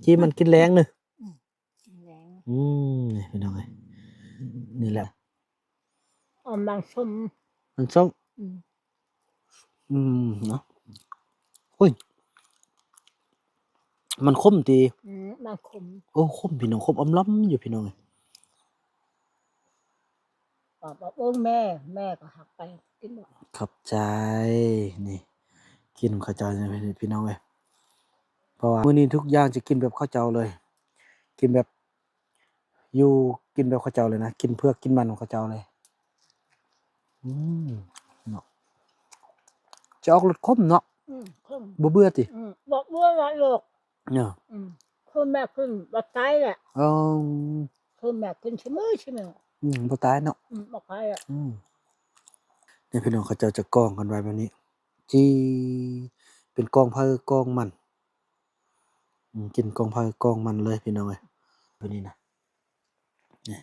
ກິນມັນກິນແລງເນາະ. ອືມ ແລງ ອືມ ນີ້ພີ່ນ້ອງເອີຍ ນີ້ແຫຼະ ອອມມັນສົ້ມ ມັນສົ້ມ ອືມ ອືມ ເນາະ ໂອ້ຍ ມັນຂົມຕິ? ອືມ ມັນຂົມ ໂອ້ ຂົມພີ່ນ້ອງ ຂົມອຳລຳຢູ່ພີ່ນ້ອງເອີຍ. ບອກວ່າ ໂອ້ ແມ່ ແມ່ກໍຮັກໄປກິນບໍ່ ຂອບໃຈ. ນີ້ ກິນຂະເຈົ້ານີ້ພີ່ນ້ອງເອີຍ ເພາະວ່າມື້ນີ້ທຸກຢ່າງຈະກິນແບບເຂົາເຈົ້າເລີຍ ກິນແບບ ຢູ່ ກິນແບບເຂົາເຈົ້າເລີຍນະ ກິນເຜືອກກິນມັນຂອງເຂົາເຈົ້າເລີຍ. ອືມ ເນາະ ຈະອອກລົດຂົມເນາະ. ອືມ ຂົມ ບໍ່ເບື່ອຕິ? ອືມ ບໍ່ເບື່ອລະລູກ ເນາະ. ອືມ ຄືແມ່ກິນບໍ່ຕາຍແຫຼະ. ອໍ ຄືແມ່ກິນຊຸມື້ຊຸມື້ ອືມ ບໍ່ຕາຍເນາະ. ອືມ ບໍ່ຕາຍແຫຼະ. ອືມ ນີ້ພີ່ນ້ອງ ເຂົາເຈົ້າຈະກອງກັນໄວ້ແບບນີ້ ຈີ່ ເປັນກອງໃຜກອງມັນ. ອືມ ກິນກອງໃຜກອງມັນເລີຍພີ່ນ້ອງເອີຍ ຕົວນີ້ນະ. ນີ້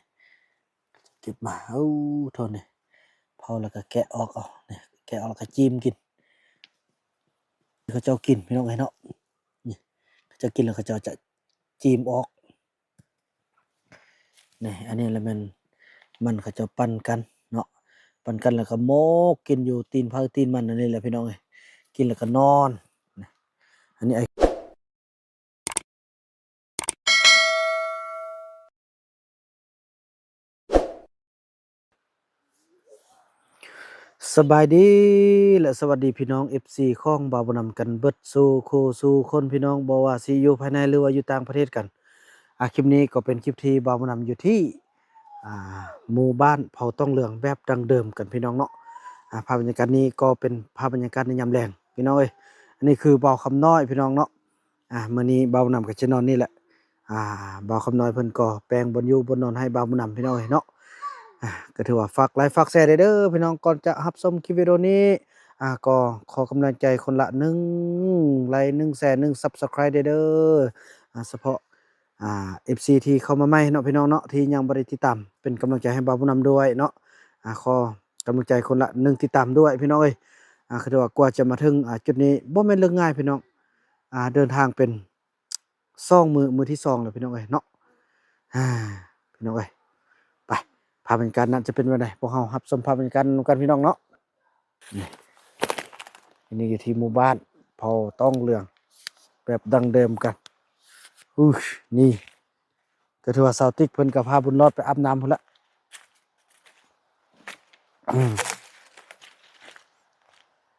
ເກັບມາ ໂອ້ ໂທດນີ້ ເຜົາແລ້ວກໍແກະອອກເອົາ ນີ້ ແກະອອກແລ້ວກໍຈີ່ມກິນ. ເຂົາເຈົ້າກິນພີ່ນ້ອງເອີຍເນາະ ນີ້ ເຂົາເຈົ້າກິນແລ້ວເຂົາເຈົ້າຈະຈີ່ມອອກ. ນີ້ ອັນນີ້ລະແມ່ນມັນເຂົາເຈົ້າປັ່ນກັນເນາະ ປັ່ນກັນແລ້ວກໍໝອກກິນຢູ່ຕີນໃຜຕີນມັນ ອັນນີ້ແຫຼະພີ່ນ້ອງເອີຍ ກິນແລ້ວກໍນອນ. ນີ້ ອັນນີ້ ສະບາຍດີ ແລະ ສະຫວັດດີພີ່ນ້ອງ ເອັຟຊີ ຂອງບ່າວບຸນນຳກັນເບິດສູ່ຄູ່ສູ່ຄົນພີ່ນ້ອງ ບໍ່ວ່າຊິຢູ່ພາຍໃນ ຫຼືວ່າຢູ່ຕ່າງປະເທດກັນ. ອາ ຄລິບນີ້ກໍເປັນຄລິບທີ່ບ່າວບຸນນຳຢູ່ທີ່ ອ່າ ໝູ່ບ້ານເຜົ່າຕ້ອງເຫຼືອງແບບດັ້ງເດີມກັນພີ່ນ້ອງເນາະ. ອາ ພາບບັນຍາກາດນີ້ກໍເປັນພາບບັນຍາກາດໃນຍາມແລງພີ່ນ້ອງເອີຍ. ອັນນີ້ຄືບ່າວຄຳນ້ອຍພີ່ນ້ອງເນາະ. ອາ ມື້ນີ້ບ່າວນຳກໍຈະນອນນີ້ແຫຼະ. ອາ ບ່າວຄຳນ້ອຍເພິ່ນກໍແປງບ່ອນຢູ່ບ່ອນນອນໃຫ້ບ່າວບຸນນຳພີ່ນ້ອງເອີຍເນາະ. ອາ ກໍຖືວ່າຝາກໄລຝາກແຊແດ່ເດີພີ່ນ້ອງ. ກ່ອນຈະຮັບຊົມຄລິບວິດີໂອນີ້ ອາ ກໍຂໍກຳລັງໃຈຄົນລະໜຶ່ງໄລ ໜຶ່ງແຊ ໜຶ່ງ Subscribe ແດ່ເດີ. ອາ ສະເພາະ ອາ ເອັຟຊີ ທີ່ເຂົ້າມາໃໝ່ເນາະພີ່ນ້ອງເນາະ ທີ່ຍັງບໍ່ໄດ້ຕິດຕາມ ເປັນກຳລັງໃຈໃຫ້ບ່າວບຸນນຳດ້ວຍເນາະ. ອາ ຂໍກຳລັງໃຈຄົນລະໜຶ່ງຕິດຕາມດ້ວຍພີ່ນ້ອງເອີຍ. ອາ ຄືວ່າກວ່າຈະມາເຖິງ ອາ ຈຸດນີ້ບໍ່ແມ່ນເລື່ອງງ່າຍພີ່ນ້ອງ. ອາ ເດີນທາງເປັນສອງມື້ ມື້ທີສອງແລ້ວພີ່ນ້ອງເອີຍເນາະ. ອາ ພີ່ນ້ອງເອີຍ ໄປ ພາບບັນຍາກາດນັ້ນຈະເປັນແບບໃດ ພວກເຮົາຮັບຊົມພາບບັນຍາກາດນຳກັນພີ່ນ້ອງເນາະ. ນີ້ ອັນນີ້ຢູ່ທີ່ໝູ່ບ້ານເຜົ່າຕ້ອງເຫຼືອງແບບດັ້ງເດີມກັນ. ອຸ້ຍ ນີ້ ກໍຖືວ່າສາວຕິກເພິ່ນກໍພາບຸນລອດໄປອາບນ້ຳພຸ້ນລະ. ອືມ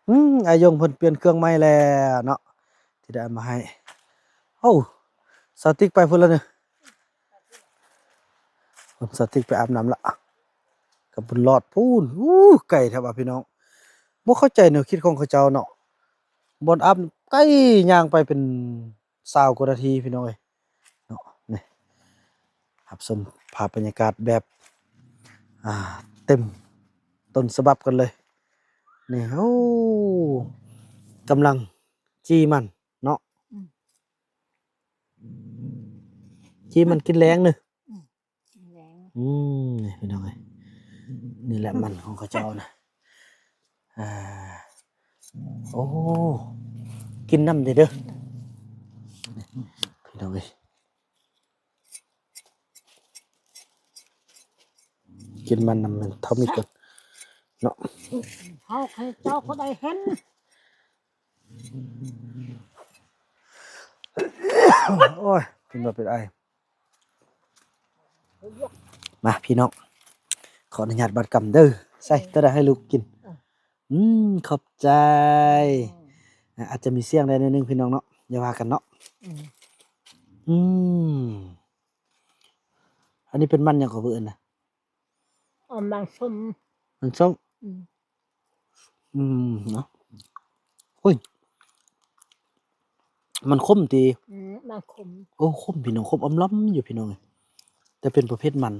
ອືມ ອາຍົງເພິ່ນປ່ຽນເຄື່ອງໃໝ່ແລ້ວເນາະ ທີ່ໄດ້ເອົາມາໃຫ້. ໂອ້ ສາວຕິກໄປພຸ້ນລະເນີ. ສາວຕິກໄປອາບນ້ຳລະ ກັບບຸນລອດພຸ້ນ. ອູ້ ໄກແທ້ວ່າພີ່ນ້ອງ ບໍ່ເຂົ້າໃຈແນວຄິດຂອງເຂົາເຈົ້າເນາະ. ບ່ອນອາບໄກ ຍ່າງໄປເປັນຊາວກວ່ານາທີພີ່ນ້ອງເອີຍເນາະ. ນີ້ ຮັບຊົມພາບບັນຍາກາດແບບ ອ່າ ເຕັມຕົ້ນສະບັບກັນເລີຍ. ນີ້ ໂອ້ ກຳລັງຈີ່ມັນເນາະ. ອືມ ຈີ່ມັນກິນແລງເນີ. ອືມ ແລງ ອືມ ນີ້ພີ່ນ້ອງເອີຍ ນີ້ແຫຼະມັນຂອງເຂົາເຈົ້ານະ. ອ່າ ໂອ້ ກິນນ້ຳເດີ້ ພີ່ນ້ອງເອີຍ ກິນມັນນຳເທົ່າມີກ່ອນເນາະ. ເຮົາໃຫ້ເຈົ້າຜູ້ໃດເຫັນ ໂອ້ຍ ເປັນຫວັດເປັນໄອ. ມາພີ່ນ້ອງ ຂໍອະນຸຍາດບາດກຳເດີ້. ໃສ່ ເອີ ຕົວໃດໃຫ້ລູກກິນ? ອືມ ຂອບໃຈ. ອືມ ອາ ອາດຈະມີສຽງໄດ້ໜ້ອຍໜຶ່ງພີ່ນ້ອງເນາະ ຢ່າວ່າກັນເນາະ. ອືມ ອືມ ອັນນີ້ເປັນມັນຫຍັງກໍເອີ້ນນະ? ອາ ມັນສົ້ມ ມັນສົ້ມ. ອືມ ອືມ ເນາະ. ໂອ້ຍ ມັນຂົມຕິ? ອືມ ມັນຂົມ. ໂອ້ ຂົມພີ່ນ້ອງ ຂົມອຳລຳຢູ່ພີ່ນ້ອງເອີຍ ແຕ່ເປັນປະເພດມັນ.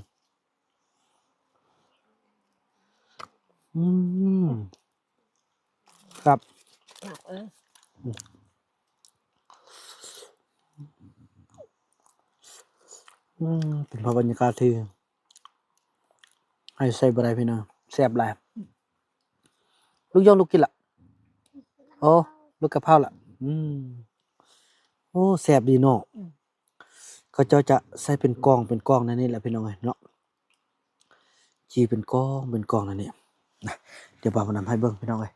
ອືມ ຄັບ ຄັບ ເອີ ອືມ ເປັນພາບບັນຍາກາດທີ່ ໃຫ້ໃສ່ບໍ່ໄດ້ພີ່ນ້ອງ ແຊບຫຼາຍ. ລູກຢອງ ລູກກິນລະ? ໂອ້ ລູກກະເພົາລະ? ອືມ ໂອ້ ແຊບດີເນາະ. ອືມ ເຂົາເຈົ້າຈະໃສ່ເປັນກອງເປັນກອງແນວນີ້ແຫຼະພີ່ນ້ອງເອີຍເນາະ ຈີ່ເປັນກອງເປັນກອງແນວນີ້ນະ. ດຽວບ່າວບຸນນຳໃຫ້ເບິ່ງພີ່ນ້ອງເອີຍ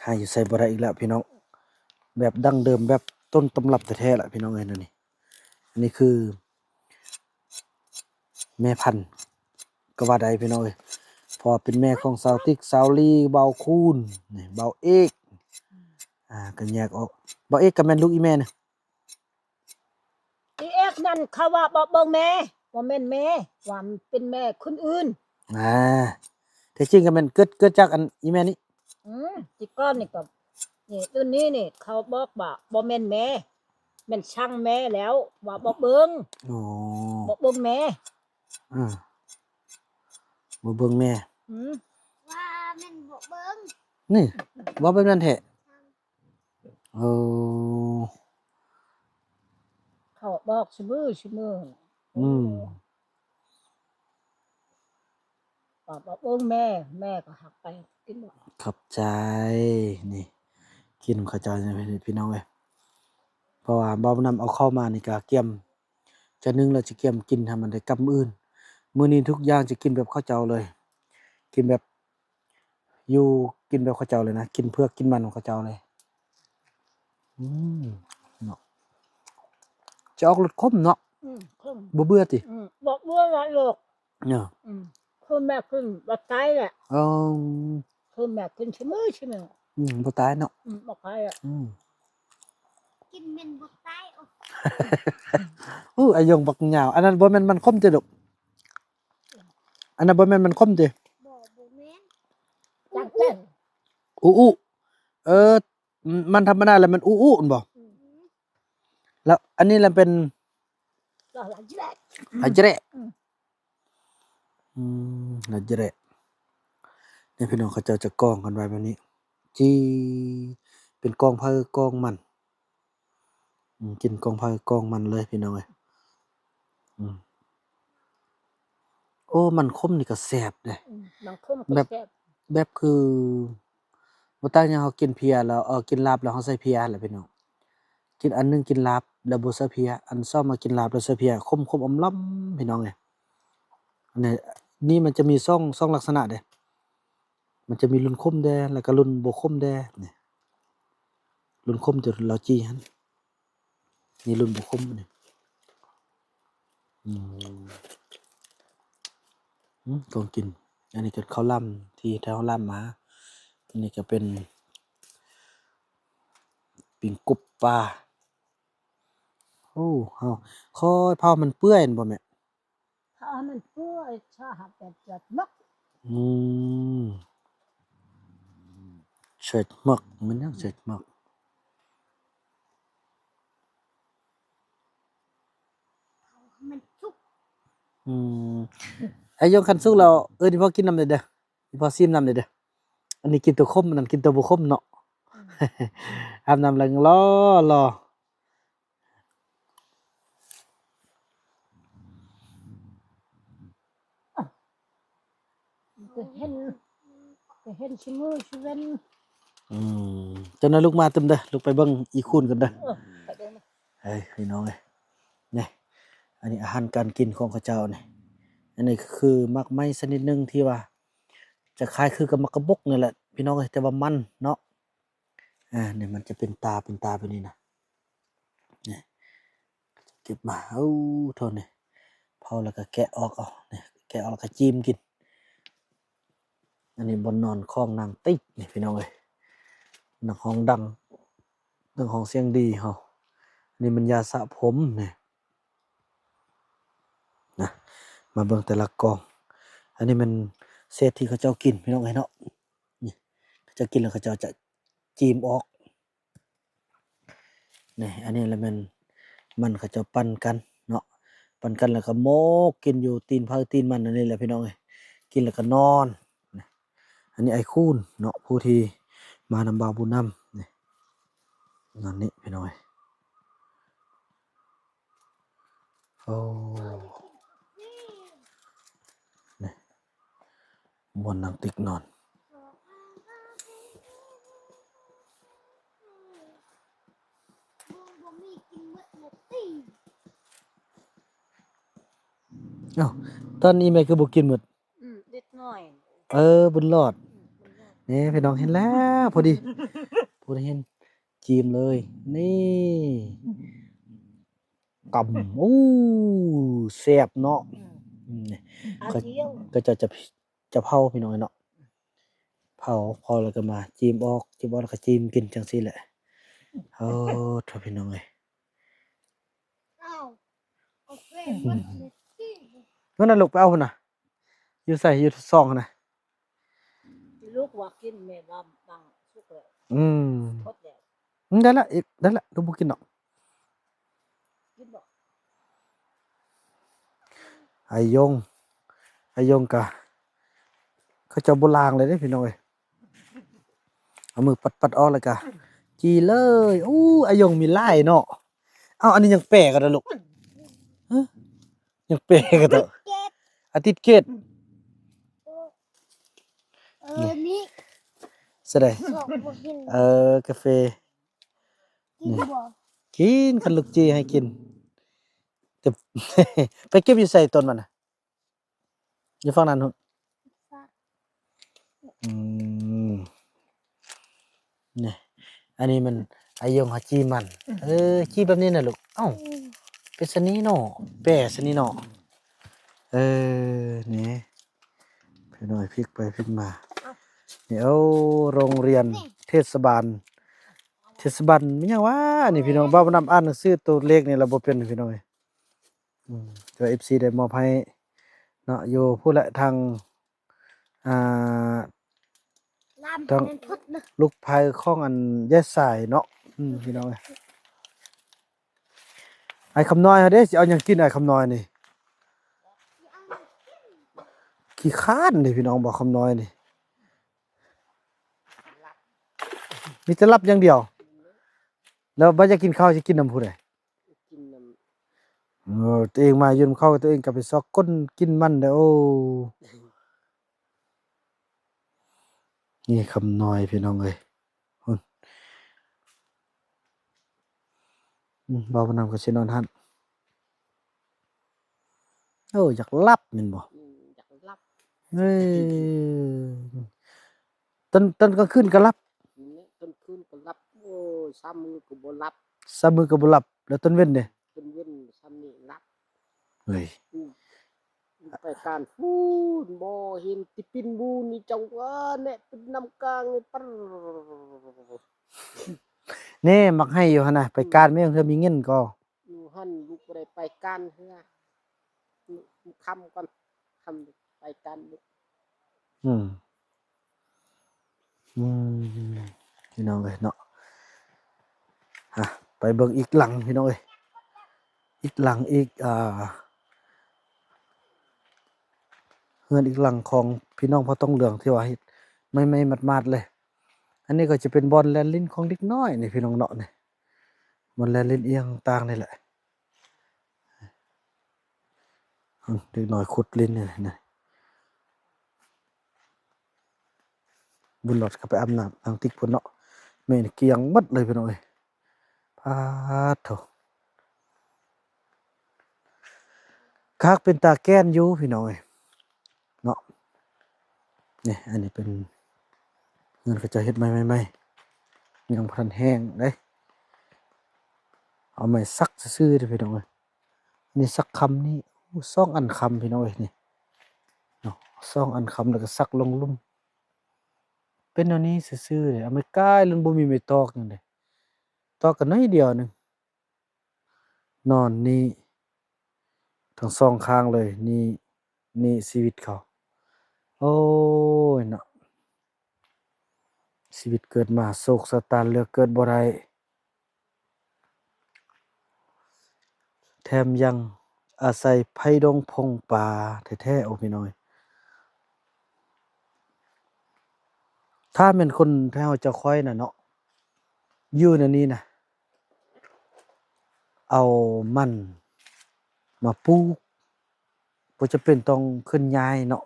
ຫາຢູ່ໃສບໍ່ໄດ້ອີກແລ້ວພີ່ນ້ອງ ແບບດັ້ງເດີມ ແບບຕົ້ນຕຳລັບແທ້ໆລະພີ່ນ້ອງເອີຍ ແນວນີ້. ອັນນີ້ຄືແມ່ພັນກໍວ່າໄດ້ພີ່ນ້ອງເອີຍ ເພາະວ່າເປັນແມ່ຂອງສາວຕິກ ສາວລີ ບ່າວຄູນ ນີ້ ບ່າວເອກ ອ່າ ກໍແຍກອອກ. ບ່າວເອກກໍແມ່ນລູກອີ່ແມ່ນະ. ອີເອັກນັ້ນເຂົາວ່າບໍ່ເບິ່ງແມ່ ບໍ່ແມ່ນແມ່ ວ່າມັນເປັນແມ່ຄົນອື່ນ. ອ່າ ແທ້ຈິງກໍແມ່ນເກີດ ເກີດຈາກອັນອີ່ແມ່ນີ້. ອືມ ແຕ່ກ່ອນນີ້ກໍ ນີ້ ລຸ້ນນີ້ນີ້ ເຂົາບອກວ່າບໍ່ແມ່ນແມ່ ແມ່ນຊ່າງແມ່ແລ້ວ ວ່າບໍ່ເບິ່ງ. ອໍ ບໍ່ເບິ່ງແມ່. ອ່າ ບໍ່ເບິ່ງແມ່. ອືມ ວ່າແມ່ນບໍ່ເບິ່ງ ນີ້ ເວົ້າແບບນັ້ນແທ້. ເອີ ເຂົາບອກສະເໝີສະເໝີ. ອືມ ວ່າບໍ່ເບິ່ງແມ່ ແມ່ກໍຫາກໄປກິນ. ຂອບໃຈ. ນີ້ ກິນຂະເຈົ້ານີ້ພີ່ນ້ອງເອີຍ ເພາະວ່າບ່າວບຸນນຳເອົາເຂົ້າມານີ້ກະກຽມ ຈາກໜຶ່ງແລ້ວຈະກຽມກິນໃຫ້ມັນໄດ້ກັບມື້ອື່ນ. ມື້ນີ້ທຸກຢ່າງຈະກິນແບບເຂົາເຈົ້າເລີຍ ກິນແບບ ຢູ່ ກິນແບບເຂົາເຈົ້າເລີຍນະ ກິນເຜືອກກິນມັນຂອງເຂົາເຈົ້າເລີຍ. ອືມ ເນາະ ຈະອອກລົດຂົມເນາະ. ອືມ ຂົມ ບໍ່ເບື່ອຕິ? ອືມ ບໍ່ເບື່ອລະລູກ. ເນາະ ອືມ ຄືແມ່ກິນບໍ່ຕາຍແຫຼະ. ອໍ ຄືແມ່ກິນສະເໝີສະເໝີ. ອືມ ບໍ່ຕາຍເນາະ. ອືມ ບໍ່ຕາຍແຫຼະ. ອືມ ກິນແມ່ນບໍ່ຕາຍ. ໂອ້ ອາຍົງບັກຍາວ ອັນນັ້ນບໍ່ແມ່ນມັນຂົມຕິລູກ? ອັນນັ້ນບໍ່ແມ່ນມັນຂົມຕິ? ບໍ່ ບໍ່ແມ່ນ ຈັ່ງຊັ້ນ ອຸອຸ. ເອີ ມັນທຳມະດາແລ້ວມັນອຸອຸແມ່ນບໍ່? ອືມ ແລ້ວອັນນີ້ລະເປັນ ລາຈະແລະ ລາຈະແລະ. ອືມ ອືມ ລາຈະແລະ. ນີ້ພີ່ນ້ອງ ເຂົາເຈົ້າຈະກອງກັນໄວ້ແບບນີ້ ຈີ່ ເປັນກອງໃຜກອງມັນ. ອືມ ກິນກອງໃຜກອງມັນເລີຍພີ່ນ້ອງເອີຍ. ອືມ ໂອ້ ມັນຂົມນີ້ກໍແຊບເດ້. ອືມ ມັນຂົມກໍແຊບ ແບບ ແບບຄືບໍ່ຕ່າງຫຍັງ ເຮົາກິນເພຍແລ້ວ ເອີ ກິນລາບແລ້ວເຮົາໃສ່ເພຍຫັ້ນແຫຼະພີ່ນ້ອງ. ກິນອັນໜຶ່ງກິນລາບແລ້ວບໍ່ໃສ່ເພຍ ອັນສອງມາກິນລາບແລ້ວໃສ່ເພຍ ຂົມໆ ອຳລຳພີ່ນ້ອງເອີຍ. ອັນນີ້ ນີ້ມັນຈະມີສອງ ສອງລັກສະນະເດ້. ມັນຈະມີລຸ້ນຂົມແດ່ ແລ້ວກໍລຸ້ນບໍ່ຂົມແດ່. ນີ້ ລຸ້ນຂົມທີ່ລາວຈີ່ຫັ້ນ ນີ້ລຸ້ນບໍ່ຂົມນີ້. ອືມ ອືມ ຂອງກິນ ອັນນີ້ກໍເຂົ້າລຳທີ່ເຮົາລຳມາ. ອັນນີ້ກໍເປັນປີ້ງກົບປາ. ໂອ້ ເຮົາຄ່ອຍເຜົາໃຫ້ມັນເປື່ອຍແມ່ນບໍ່ແມ່? ຖ້າມັນເປື່ອຍ ຖ້າຫາກແບບເຈັດໝົກ. ອືມ ເຈັດໝົກ ມັນຍັງເຈັດໝົກ. ມັນສຸກ. ອືມ ອາຍົງ ຄັນສຸກແລ້ວເອີ້ນອີ່ພໍ່ກິນນຳແດ່ເດີ ອີ່ພໍ່ຊີມນຳແດ່ເດີ. ອັນນີ້ກິນຕົວຂົມ ອັນນັ້ນກິນຕົວບໍ່ຂົມເນາະ. ອືມ ອາບນ້ຳແລ້ວລໍໆ. ກໍເຫັນ ກໍເຫັນຊິມື້ຊິເວັນ. ອືມ ເຈົ້ານາລຸກມາຕື່ມເດີ ລຸກໄປເບິ່ງອີຄູນກັນເດີ. ເອີ ໄປເບິ່ງ. ເຮີ້ຍ ພີ່ນ້ອງເອີຍ ນີ້ ອັນນີ້ອາຫານການກິນຂອງເຂົາເຈົ້ານີ້. ອັນນີ້ຄືໝາກໄມ້ຊະນິດໜຶ່ງທີ່ວ່າຈະຄ້າຍຄືກັບໝາກກະບົກນີ້ແຫຼະ ພີ່ນ້ອງເອີຍ ແຕ່ວ່າມັນເນາະ. ອ່າ ນີ້ມັນຈະເປັນຕາ ເປັນຕາແບບນີ້ນະ. ນີ້ ເກັບມາ ໂອ້ ໂທ້ ນີ້ ເຜົາແລ້ວກໍແກະອອກເອົາ ນີ້ ແກະອອກແລ້ວກໍຈີ່ມກິນ. ອັນນີ້ບ່ອນນອນຂອງນາງຕິກນີ້ ພີ່ນ້ອງເອີຍ ນັກຮ້ອງດັງ ນັກຮ້ອງສຽງດີເຮົາ. ອັນນີ້ແມ່ນຢາສະຜົມນີ້ນະ. ມາເບິ່ງແຕ່ລະກອງ. ອັນນີ້ແມ່ນເສດທີ່ເຂົາເຈົ້າກິນ ພີ່ນ້ອງເອີຍເນາະ. ນີ້ ເຂົາເຈົ້າກິນແລ້ວເຂົາເຈົ້າຈະຈີ່ມອອກ. ນີ້ ອັນນີ້ລະແມ່ນມັນເຂົາເຈົ້າປັ່ນກັນເນາະ ປັ່ນກັນແລ້ວກໍໝອກກິນຢູ່ຕີນໃຜຕີນມັນ ອັນນີ້ແຫຼະພີ່ນ້ອງເອີຍ. ກິນແລ້ວກໍນອນ. ອັນນີ້ອ້າຍຄູນເນາະ ຜູ້ທີ່ມານຳບ່າວບຸນນຳນີ້ ນອນນີ້ພີ່ນ້ອງເອີຍ. ໂອ້ ນີ້ ບ່ອນນາງຕິກນອນ. ເອົ້າ ຕອນນີ້ແມ່ຄືບໍ່ກິນໝົດ? ອືມ ເດັກນ້ອຍ ເອີ ບຸນຫຼອດ ອືມ ບຸນຫຼອດ ນີ້ພີ່ນ້ອງເຫັນແລ້ວ ພໍດີ ຜູ້ໃດເຫັນ ຈີມເລີຍ ນີ້ ກຳ ໂອ້ ແຊບເນາະ ອືມ ອືມ ນີ້ ອາ ເຂົາ ຈຽວ ເຂົາເຈົ້າຈະ ຈະເຜົາພີ່ນ້ອງເອີຍເນາະ ເຜົາ ເຜົາແລ້ວກໍມາຈີມອອກ ຈີມອອກແລ້ວກໍຈີມກິນຈັ່ງຊີ້ແຫຼະ ໂອ້ ໂທ້ ພີ່ນ້ອງເອີຍ ເອົາ ເອົາເຟ ອືມ ມັນເລັກ ນັ້ນນະ ລູກໄປເອົາພຸ້ນນະ ຢູ່ໃສ ຢູ່ຊ່ອງຫັ້ນນະ ລູກວ່າກິນ ແມ່ວ່າບາງສຸກແລ້ວ ອືມ ໝົດແລ້ວ ອືມ ໄດ້ລະ ອີກ ໄດ້ລະ ລູກບໍ່ກິນດອກ ກິນບໍ່ ອາຍົງ ອາຍົງກະ ເຂົາເຈົ້າບໍ່ລ້າງເລີຍເດ້ພີ່ນ້ອງເອີຍ ເອົາມືປັດໆອອກແລ້ວກະຈີ່ເລີຍ ໂອ້ ອາຍົງມີຫຼາຍເນາະ ເອົ້າ ອັນນີ້ຍັງແປກັນນະລູກ ຮະ ຍັງແປກັນເນາະ ອາທິດເກດ ເອີ ນີ້ ນີ້ ສະໃດ ເອີ ກາເຟ ກິນບໍ່ ກິນ ຄັນລູກຈີ່ໃຫ້ກິນ ແຕ່ ໄປເກັບຢູ່ໃສຕົ້ນມັນນະ? ຢູ່ຝັ່ງນັ້ນພຸ້ນ ອືມ ນີ້ ອັນນີ້ມັນອາຍົງເຮົາຈີ່ມັນ ເອີ ຈີ່ແບບນີ້ນະລູກ ເອົ້າ ເປັນຊະນີ້ເນາະ ແປຊະນີ້ເນາະ ເອີ ນີ້ ພີ່ນ້ອງ ພິກໄປພິກມາ ນີ້ ໂອ້ ໂຮງຮຽນເທດສະບານ ເທດສະບານ ມີຫຍັງວະ ນີ້ພີ່ນ້ອງ ບ່າວນຳອ່ານໜັງສືຕົວເລກນີ້ລະບໍ່ເປັນ ພີ່ນ້ອງເອີຍ ອືມ ແຕ່ວ່າເອັຟຊີໄດ້ມອບໃຫ້ເນາະ ຢູ່ພຸ້ນແຫຼະ ທາງ ອ່າ ທາງລູກໃພ້ຂອງອັນຍາຍສາຍເນາະ ອືມ ພີ່ນ້ອງເອີຍ ອ້າຍຄຳນ້ອຍເຮົາເດ້ ຊິເອົາຫຍັງກິນ ອ້າຍຄຳນ້ອຍນີ້ ຂີ້ຄ້ານເດ້ພີ່ນ້ອງ ບໍ່ ຄຳນ້ອຍນີ້ ມີແຕ່ຫຼັບຢ່າງດຽວ ແລ້ວບໍ່ຢາກກິນເຂົ້າ ຊິກິນນຳຜູ້ໃດ? ກິນນຳ ເອີ ຕົວເອງມາຢູ່ນຳເຂົາ ຕົວເອງກໍໄປຊອກກົ້ນກິນມັນເດ້ ໂອ້ ນີ້ຄຳນ້ອຍພີ່ນ້ອງເອີຍ ພຸ້ນ ອືມ ບ່າວນຳກໍຊິນອນຫັ້ນ ໂອ້ ຢາກຫຼັບແມ່ນບໍ່? ອືມ ຢາກຫຼັບ ເອີ ຕອນ ຕອນກາງຄືນກໍຫຼັບ ນີ້ແຫຼະ ຕອນຄືນກໍຫຼັບ ໂອ້ຍ ສາມມື້ກໍບໍ່ຫຼັບ ສາມມື້ກໍບໍ່ຫຼັບ ແລ້ວຕອນເວັນເດ? ຕອນເວັນຊ່ຳນີ້ຫຼັບ ເອີຍ ອືມ ໄປການພຸ້ນ ບໍ່ເຫັນຕິປິນບູນີ້ ເຈົ້າວ່າແນະ ເປັນນ້ຳກາງນີ້ ປຶ ແນ່ ມັກໃຫ້ຢູ່ຫັ້ນນະ ໄປການແມ່ນເທື່ອມີເງິນກໍ ຢູ່ຫັ້ນລູກບໍ່ໄດ້ໄປການເທື່ອ ຄ່ຳກ່ອນ ຄ່ຳໄປການ ອືມ ອືມ ພີ່ນ້ອງເອີຍເນາະ ຮະ ໄປເບິ່ງອີກຫຼັງພີ່ນ້ອງເອີຍ ອີກຫຼັງອີກ ອ່າ ເຮືອນອີກຫຼັງຂອງພີ່ນ້ອງເຜົ່າຕອງເຫຼືອງ ທີ່ວ່າເຮັດໃໝ່ໆໝາດໆເລີຍ ອັນນີ້ກໍຈະເປັນບ່ອນແລ່ນຫຼິ້ນຂອງເດັກນ້ອຍນີ້ພີ່ນ້ອງເນາະ ນີ້ ບ່ອນແລ່ນຫຼິ້ນອີ່ຫຍັງຕ່າງໆນີ້ແຫຼະ. ເດັກນ້ອຍຂຸດຫຼິ້ນນີ້ນະ ບຸນຫຼອດກໍໄປອາບນ້ຳທາງຕິກພຸ້ນເນາະ ແມ່ນກຽງໝົດເລີຍພີ່ນ້ອງເອີຍ ປາດໂທ້ ຄັກເປັນຕາແກ່ນຢູ່ພີ່ນ້ອງເອີຍ ເນາະ ນີ້ ອັນນີ້ເປັນເຮືອນເຂົາເຈົ້າເຮັດໃໝ່ໆ ຍັງບໍ່ທັນແຫ້ງເດ້ ເອົາໄມ້ສັກຊື່ໆເດ້ພີ່ນ້ອງເອີຍ ນີ້ສັກຄຳນີ້ ໂອ້ ສອງອັນຄຳພີ່ນ້ອງເອີຍ ນີ້ເນາະ ສອງອັນຄຳ ແລ້ວກໍສັກລົງລຸ່ມ ເປັນແນວນີ້ຊື່ໆເດ້ ເອົາໄມ້ກາຍ ແລ້ວບໍ່ມີໄມ້ຕອກຫຍັງເດ້ ຕອກກໍໜ້ອຍດຽວໜຶ່ງ ນອນນີ້ທັງສອງຂ້າງເລີຍ ນີ້ ນີ້ຊີວິດເຂົາ ໂອ້ຍເນາະ ຊີວິດເກີດມາໂຊກຊະຕາເລືອກເກີດບໍ່ໄດ້ ແຖມຍັງອາໄສໄພດົງພົງປ່າແທ້ໆ ໂອ້ ພີ່ນ້ອງເອີຍ ຖ້າແມ່ນຄົນແຖວເຈົ້າຂ້ອຍນະເນາະ ຢູ່ໃນນີ້ນະ ເອົາມັນມາປູກ ບໍ່ຈຳເປັນຕ້ອງເຄື່ອນຍ້າຍເນາະ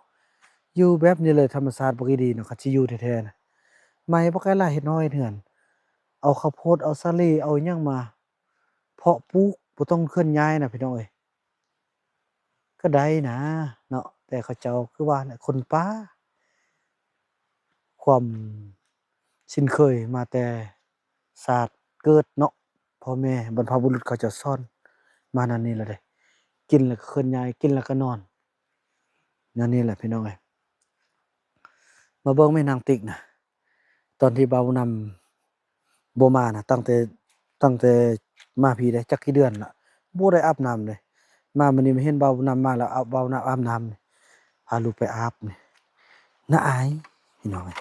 ຢູ່ແບບນີ້ເລີຍ ທຳມະຊາດບັກອີ່ດີເນາະ ຄັນຊິຢູ່ແທ້ໆນະ ໄມ້ບັກຫຼາຍໆ ເຮັດຮ້ອນເຮັດເຮືອນ ເອົາເຂົ້າໂພດ ເອົາສາລີ ເອົາຫຍັງມາ ພາະປູກ ບໍ່ຕ້ອງເຄື່ອນຍ້າຍນະພີ່ນ້ອງເອີຍ ກໍໄດ້ນະເນາະ. ແຕ່ເຂົາເຈົ້າຄືວ່າແຫຼະ ຄົນປ່າ ຄວາມຊິນເຄີຍມາແຕ່ຊາດເກີດເນາະ ພໍ່ແມ່ບັນພະບຸລຸດເຂົາເຈົ້າສອນມາແນວນີ້ແຫຼະເດ້ ກິນແລ້ວກໍເຄື່ອນຍ້າຍ ກິນແລ້ວກໍນອນ ແນວນີ້ແຫຼະພີ່ນ້ອງເອີຍ. ມາເບິ່ງແມ່ນາງຕິກນະ ຕອນທີ່ບ່າວນຳບໍ່ມານະ ຕັ້ງແຕ່ ຕັ້ງແຕ່ມາພີ້ໄດ້ຈັກກີ່ເດືອນລະ ບໍ່ໄດ້ອາບນ້ຳເລີຍ. ມາມື້ນີ້ມາເຫັນບ່າວນຳມາແລ້ວ ອາບ ບ່າວນຳອາບນ້ຳ ພາລູກໄປອາບນີ້ ໜ້າອາຍພີ່ນ້ອງເອີຍ.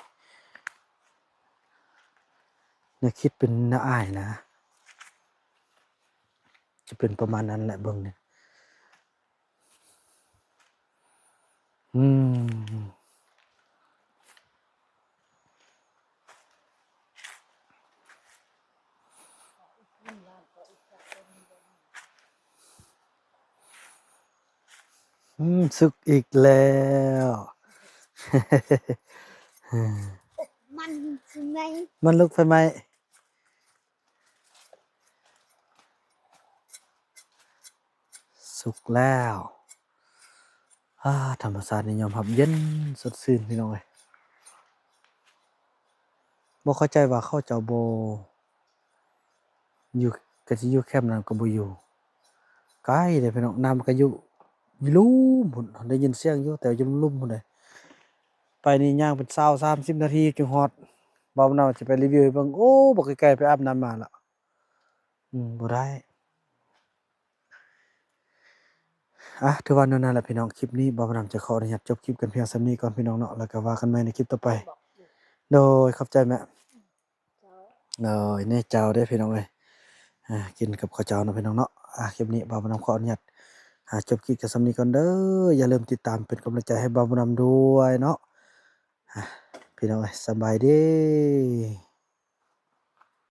ແນວຄິດເປັນໜ້າອາຍນະ ຈະເປັນປະມານນັ້ນແຫຼະ ເບິ່ງນີ້. ອືມ ອືມ ສຸກອີກແລ້ວ. ມັນຄືໄໝ ມັນລຸກໄຟໄໝ້. ສຸກແລ້ວ. ອາ ທຳມະຊາດນີ້ຍອມຮັບເຢັນສົດຊື່ນພີ່ນ້ອງເອີຍ. ບໍ່ເຂົ້າໃຈວ່າເຂົາເຈົ້າບໍ່ຢູ່ ກໍຊິຢູ່ແຄມນັ້ນກໍບໍ່ຢູ່ ໄກເດ້ພີ່ນ້ອງ. ນ້ຳກໍຢູ່ ຢູ່ລຸ່ມພຸ້ນ ໄດ້ຍິນສຽງຢູ່ ແຕ່ຢູ່ລຸ່ມພຸ້ນເດ້. ໄປນີ້ຍ່າງເປັນຊາວ ສາມສິບນາທີຈຶ່ງຮອດ. ບ່າວນຳຊິໄປຣີວິວໃຫ້ເບິ່ງ. ໂອ້ ບໍ່ໄກໆ ໄປອາບນ້ຳມາລະ. ອືມ ບໍ່ໄດ້. ອ່ະ ຖືວ່າແນວນັ້ນແຫຼະພີ່ນ້ອງ ຄລິບນີ້ບ່າວນຳຈະຂໍອະນຸຍາດຈົບຄລິບກັນພຽງສ່ຳນີ້ກ່ອນພີ່ນ້ອງເນາະ ແລ້ວກໍວ່າກັນໃໝ່ໃນຄລິບຕໍ່ໄປ. ໂດຍ ຂອບໃຈແມ່. ໂດຍ ແນ່ເຈົ້າເດ້ພີ່ນ້ອງເອີຍ. ອ່າ ກິນກັບເຂົ້າເຈົ້າເນາະພີ່ນ້ອງເນາະ. ອ່າ ຄລິບນີ້ບ່າວນຳຂໍອະນຸຍາດ ອ່າ ຈົບຄລິບກັນສ່ຳນີ້ກ່ອນເດີ. ຢ່າລືມຕິດຕາມເປັນກຳລັງໃຈໃຫ້ບ່າວນຳດ້ວຍເນາະ. ອ່າ ພີ່ນ້ອງເອີຍ ສະບາຍດີ.